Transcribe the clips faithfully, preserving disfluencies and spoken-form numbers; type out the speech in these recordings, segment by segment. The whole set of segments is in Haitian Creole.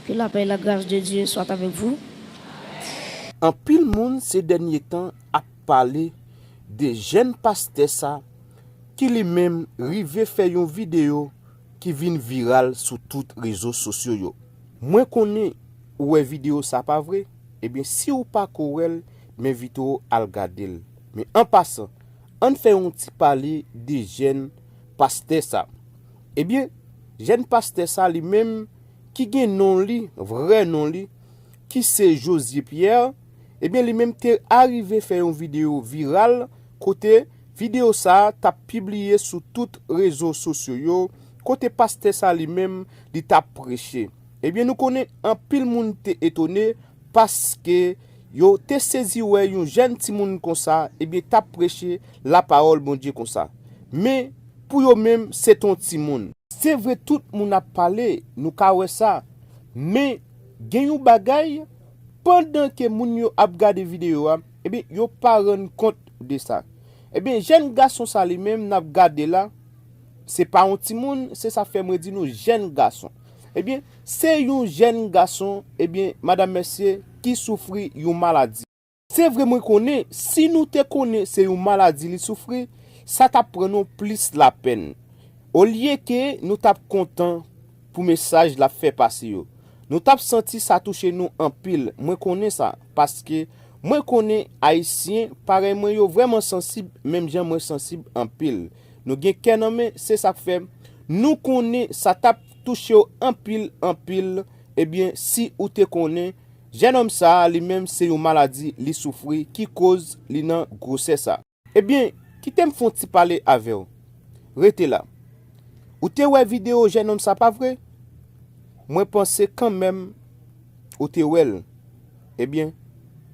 Que la paix et la grâce de Dieu soient avec vous. Anpil moun se dènye tan ap pale de jèn pastè sa ki li menm rive fè yon videyo ki vin viral sou tout rezo sosyo yo. Mwen konnen ou wè videyo sa, pa vre? Ebyen, si w pako wè l, m envite w al gade l. Men an pasan, ann fè yon ti pale de jèn pastè sa. Ebyen, jèn pastè sa li menm ki gen non li, vrè non li, ki se José Pierre, ebyen li menm te arive fè yon videyo viral kote videyo sa a t ap pibliye sou tout rezo sosyo yo, kote pastè sa li menm li t ap preche. Ebyen nou konnen anpil moun te etone paske yo te sezi wè yon jèn timoun konsa, ebyen t ap preche lapawòl Bondye konsa. Men pou yo menm se t on timoun. Se vre tout moun ap pale, nou ka wè sa. Men gen yon bagay, pandan ke moun yo ap gade videyo a, ebyen yo pa rann kont de sa. Ebyen jèn gason sa li menm n ap gade la, se pa yon timoun, se sa fè mwen di nou jèn gason. Ebyen se yon jèn gason, ebyen madanm mesye, ki soufri yon maladi. Se vre mwen konnen si nou te konnen se yon maladi li soufri, sa t ap pran nou plis lapenn. Olye ke nou t ap kontan pou mesaj l ap fè pase yo, nou t ap santi sa touche nou anpil. Mwen konnen sa, paske mwen konnen Ayisyen parèy mwen yo vrèman sansib, menm jan mwen sansib anpil. Nou gen kè nan men, se sa k fè nou konnen sa t ap touche w anpil, anpil. Ebyen si ou te konnen, jènòm sa a li menm se yon maladi li soufri ki koz li nan gwosè sa. Ebyen, kite m fè yon ti pale avè w. Rete la. Ou te wè videyo jènòm sa, pa vre? Mwen panse kanmenm ou te wè l. Ebyen,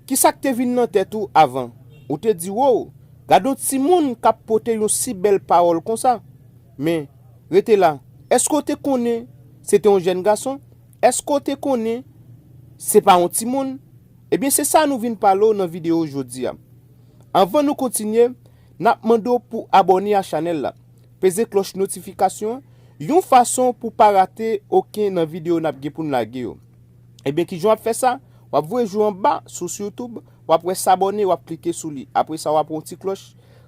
kisa k te vin nan tèt ou avan? Ou te di, "Wow, gade yon timoun k ap pote yon si bèl pawòl konsa." Men, rete la. Èske w te konnen se te yon jèn gason? Èske w te konnen se pa yon timoun? Ebyen se sa nou vin pale w nan videyo jodi a. Anvan nou kontinye, n ap mande w pou abòne a chanèl la, peze klòch notifikasyon an, yon fason pou pa rate okenn nan videyo n ap gen pou n lage yo. Ebyen kijan w ap fè sa? W ap voye jou anba sou, sou YouTube, w ap wè s'abonner, w ap klike sou li. Apre sa w ap wè yon ti klòch,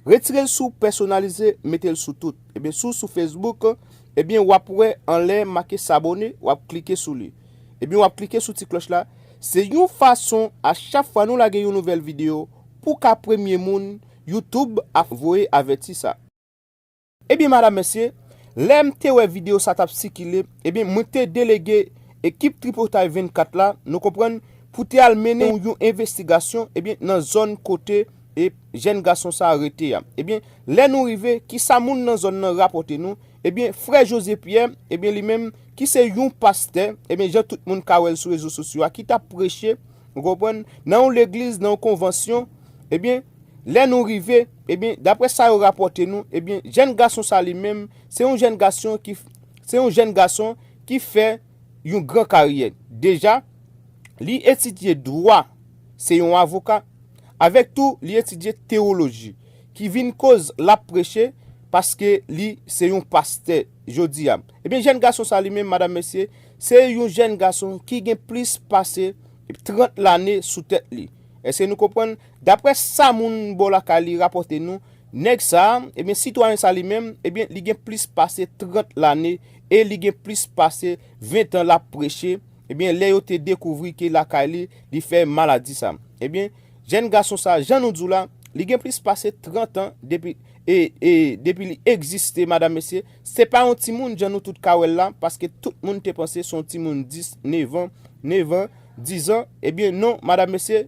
retire l sou pèsonalize, mete l sou tout. Ebyen si w sou Facebook, ebyen w ap wè anlè make s'abonner, w ap klike sou li. Ebyen w ap klike sou ti klòch la. Se yon fason a chak fwa nou lage yon nouvèl videyo pou ka premye moun YouTube ap voye avèti sa. Ebyen madanm mesye, lè m te wè videyo sa t ap sikile, ebyen mwen te delege ekip Tripotay vennkat la, nou konprann, pou te al mennen yon envestigasyon, ebyen nan zòn kote e jèn gason sa a rete a. Ebyen lè nou rive, kisa moun nan zòn nan rapòte nou? Ebyen frè José Pierre, ebyen li menm ki se yon pastè, ebyen jan tout moun ka wè l sou rezo sosyo a, ki t ap preche, ou konprann, nan yon legliz, nan yon konvansyon. Ebyen lè nou rive, ebyen daprè sa yo rapòte nou, ebyen jèn gason sa li menm se yon jèn gason ki, se yon jèn gason ki fè yon gran karyè. Deja, li etidye dwa, se yon avoka, avèk tou li etidye tewoloji, ki vin koz l ap preche paske li se yon pastè jodi a. Ebyen jèn gason sa li menm, madanm mesye, se yon jèn gason ki gen plis pase trant lane sou tèt li. Èske nou konprann? Daprè sa moun bò lakay li rapòte nou, nèg sa a, ebyen sitwayen sa li menm, ebyen li gen plis pase trant lane e li gen plis pase ven tan l ap preche. Ebyen lè yo te dekouvri ke lakay li, li fè maladi sa. Ebyen jèn gason sa, jan nou di w la, li gen plis pase trant an depi, e, e depi li egziste, madanm mesye. Se pa yon timoun jan nou tout ka wè l la, paske tout moun te panse se yon timoun dis, nèf an, nèf an, dis an. Ebyen non, madanm mesye,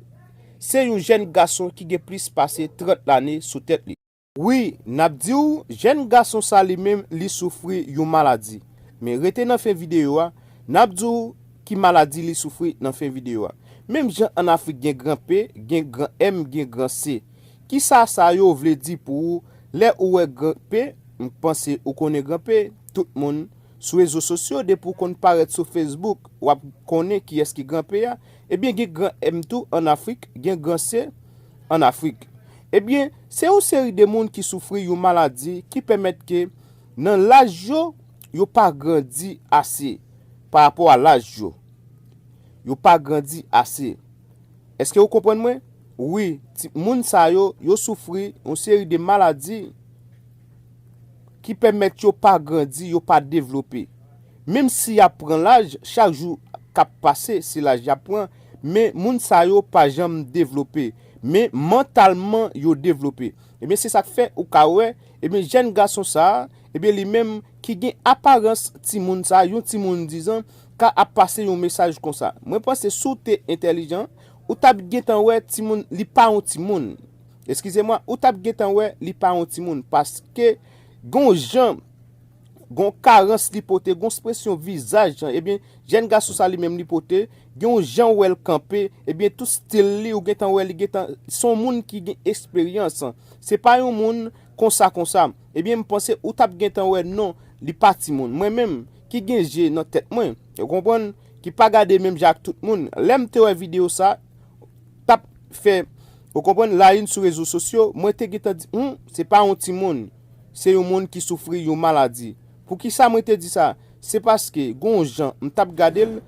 se yon jèn gason ki gen plis pase trant lane sou tèt li. Wi, n ap di w, jèn gason sa li menm li soufri yon maladi. Men rete nan fen videyo a, n ap di w ki maladi li soufri nan fen videyo a. Menm jan an Afrik gen gran P, gen gran M, gen gran C. Kisa sa yo vle di pou ou? Lè ou wè gran P, m panse ou konnen gran P, tout moun sou rezo sosyo, depi w konn parèt sou Facebook, w ap konnen kiyès ki gran P a. Ebyen gen gran M tou an Afrik, gen gran C an Afrik. Ebyen se yon seri de moun ki soufri yon maladi ki pèmèt ke nan laj yo, yo pa grandi ase pa rapò a laj yo. yo pa grandi ase. Èske ou konprann mwen? Wi, ti, moun sa yo, yo soufri yon seri de maladi ki pèmèt yo pa grandi, yo pa devlope. Menm si y ap pran laj, chak jou k ap pase, se laj y ap pran, men moun sa yo pa janm devlope. Men mantalman, yo devlope. Ebyen, se sa k fè ou ka wè, ebyen, jèn gason sa a, ebyen, li menm ki gen aparans timoun sa a, yon timoun dizan, ka ap pase yon mesaj konsa. Mwen panse si w te entèlijan, ou t ap gentan wè timoun, li pa yon timoun. Eskize mwa, ou t ap gentan wè li pa yon timoun, paske gon jan, gon karans li pote, gon ekspresyon vizaj, ebyen, jèn gason sa li menm li pote, gen yon jan wè l kanpe, ebyen, tout stil li, ou gentan wè li gentan, se yon moun ki gen eksperyans. Se pa yon moun konsa, konsa. Ebyen, m panse ou t ap gentan wè non, li pa timoun. Mwen menm, ki gen je nan tèt mwen, ou konprann, ki pa gade menm jan ak tout moun, lè m te wè videyo sa, t ap fè, ou konprann, la une sou rezo sosyo, mwen te gentan di, hmm, se pa yon timoun, se yon moun ki soufri yon maladi. Poukisa mwen te di sa? Se paske gon jan m t ap gade l,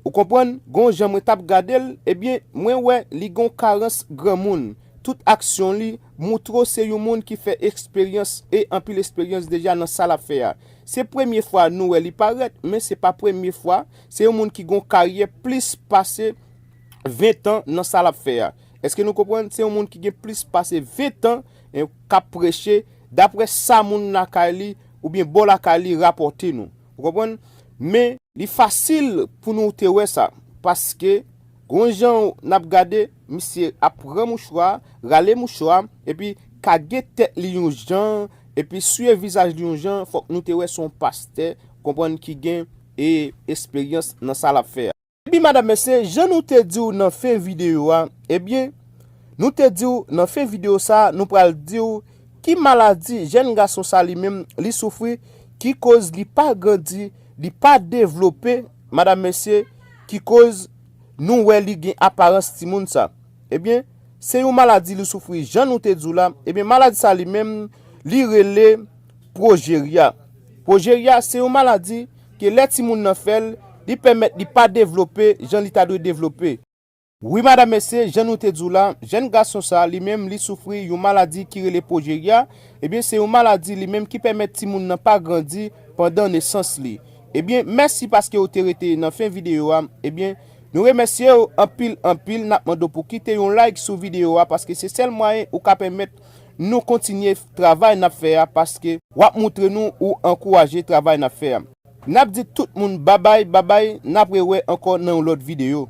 ou konprann, gon jan mwen t ap gade l, ebyen, mwen wè li gon karans granmoun. Tout aksyon li moutre w se yon moun ki fè eksperyans e anpil eksperyans deja nan sa l ap fè a. Se premye fwa nou wè li parèt, men se pa premye fwa. Se yon moun ki gon karyè plis pase ven tan nan sa l ap fè a. Èske nou konprann? Se yon moun ki gen plis pase ven tan, eh, k ap preche, daprè sa moun lakay li oubyen bò lakay li rapòte nou. Ou konprann? Men, li fasil pou nou te wè sa, paske gon jan n ap gade, misye ap pran mouchwa, rale mouchwa, epi kage tèt li yon jan, epi swiye vizaj li yon jan, fòk nou te wè se yon pastè, konprann, ki gen, e, eksperyans nan sa l ap fè a. Epi, madam, mesye, jan nou te di w nan fen videyo a, ebyen, nou te di w nan fen videyo sa a, nou pral di w ki maladi jèn gason sa li menm li soufri, ki koz li pa grandi, li pa devlope, madam, mesye, ki koz nou wè li gen aparans timoun sa. Ebyen, se yon maladi li soufri, jan nou te di w la. Ebyen, maladi sa li menm, li rele pwojerya. Pwojerya, se yon maladi ke lè timoun nan fè l, li pèmèt li pa devlope jan li ta dwe devlope. Wi, madam, mesye, jan nou te di w la, jèn gason sa, li menm, li soufri yon maladi ki rele pwojerya. Ebyen, se yon maladi li menm ki pèmèt timoun nan pa grandi pandan nesans li. Ebyen, mèsi paske w te rete nan fen videyo a. Ebyen, nou remèsye w anpil, anpil. N ap mande w pou kite yon like sou videyo a, paske se sèl mwayen ou ka pèmèt nou kontinye travay n ap fè a, paske w ap moutre nou ou ankouraje travay n ap fè a. N ap di tout moun babay, babay, n ap rewè ankò nan yon lòt videyo.